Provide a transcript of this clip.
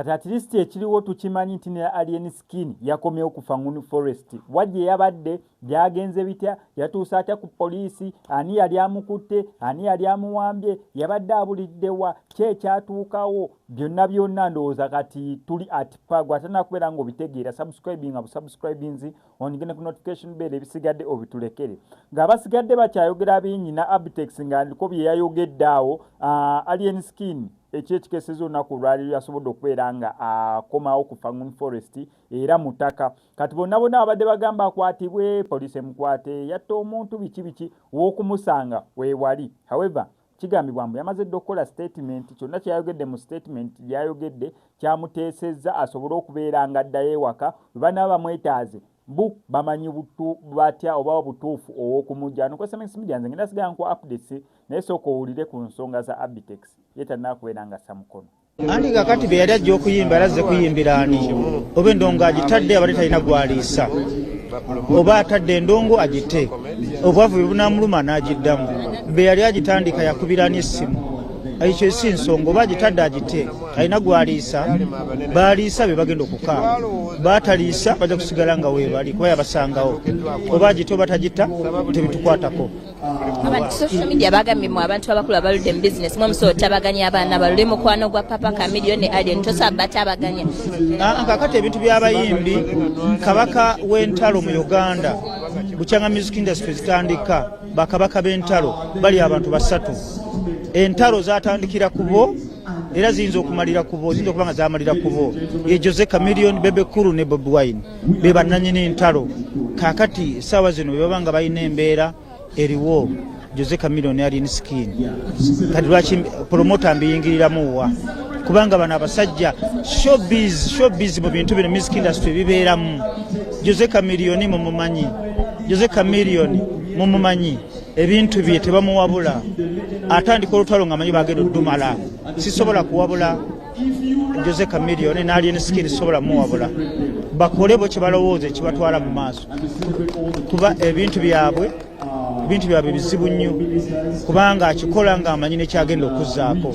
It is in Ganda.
Kati at least ekiriwo tukimanyi nti ne Alien Skin yakomyewo ku Fanguni Forest. Wa gye yabadde, byagenze bitya, yatuuse atya ku poliisi, ani yali amukutte, ani yali amuwambye, yabadde abulidde wa, ki ekyatuukawo, byonna byonna ndowooza kati tuli at par. Gwe atanakubeera ng'obitegeera, subscribinga busubscribinzi, onyige ne ku notification bell, ebisigadde obitulekere. Ng'abasigadde bakyayogera bingi na Abitex nga ndiko bye yayogedde awo. Alien Skin ekyekikeseza olunaku olwaleero yasobodde okubeera nga akomawo ku Fanguni Forest era mutaka. Kati bonna bonna babadde bagamba akwatibwe, poliisi emukwate, yatta omuntu, biki biki, w'okumusanga weewali. However, kigambibwa mbu yamaze dda okukola statement. Kyonna kyeyayogedde mu statement gyayogedde kyamuteesezza asobole okubeera nga addayo ewaka. Bwe banaaba bamwetaaze, mbu bamanyi batya oba butuufu ow'okumujja. Wano ku SMS Media nze ngenda sigala nkuwa updates, naye sooka owulire ku nsonga za Abitex, ye tannaakubeera nga assa mukono. Anti kakati bye yali ajja okuyimba, era azze kuyimbira ani? Oba endongo agitadde, abadde talina gwaliisa, oba atadde endongo agite, obwavu bwe bunaamuluma n'agiddamu. Bwe yali agitandika yakubira ani essimu? Ekyo si nsonga. Oba agitadde agite, alina gwaliisa, baaliisa be bagenda okukaaba, baataliisa bajja kusigala nga weebali kuba yabasangawo. Oba agite oba tagita, tebitukwatako. Abantu social media bagambye mu abantu abakulu abaludde mu business mwe musobola otabaganya abaana balule mukwano gwa Papa Chameleone ne Alien, tosobola batabaganya. Kakati ebintu by'abayimbi, kabaka w'entalo mu Uganda bukyanga music industry zitandika, bakabaka b'entalo bali abantu basatu. Entalo zatandikira kubo era ziyinza okumalira kubo, ziyinza okuba nga zamalira kubo. Ye Jose Chameleone, Bebe Cool ne Bobi Wine, be bannanyini ntalo. Kakati essaawa zino bwe baba nga balina embeera eriwo, Jose Chameleone, Alien Skin, kati lwaki promoter mbiyingiriramu wa? Kubanga bano abasajja showbiz, showbiz mu bintu bino music industry bibeeramu. Jose Chameleone mumumanyi, Jose Chameleone mumumanyi, ebintu bye tebamuwabula, atandika olutalo nga amanyi bagenda oddumala. Sisobola kuwabula Jose Chameleone ne Alien Skin, sisobola muwabula. Bakole bo kyebalowooza ekibatwala mu maaso, kuba ebintu byabwe bizibu nnyo, kubanga akikola ng'amanyi nekyagenda okuzzaako.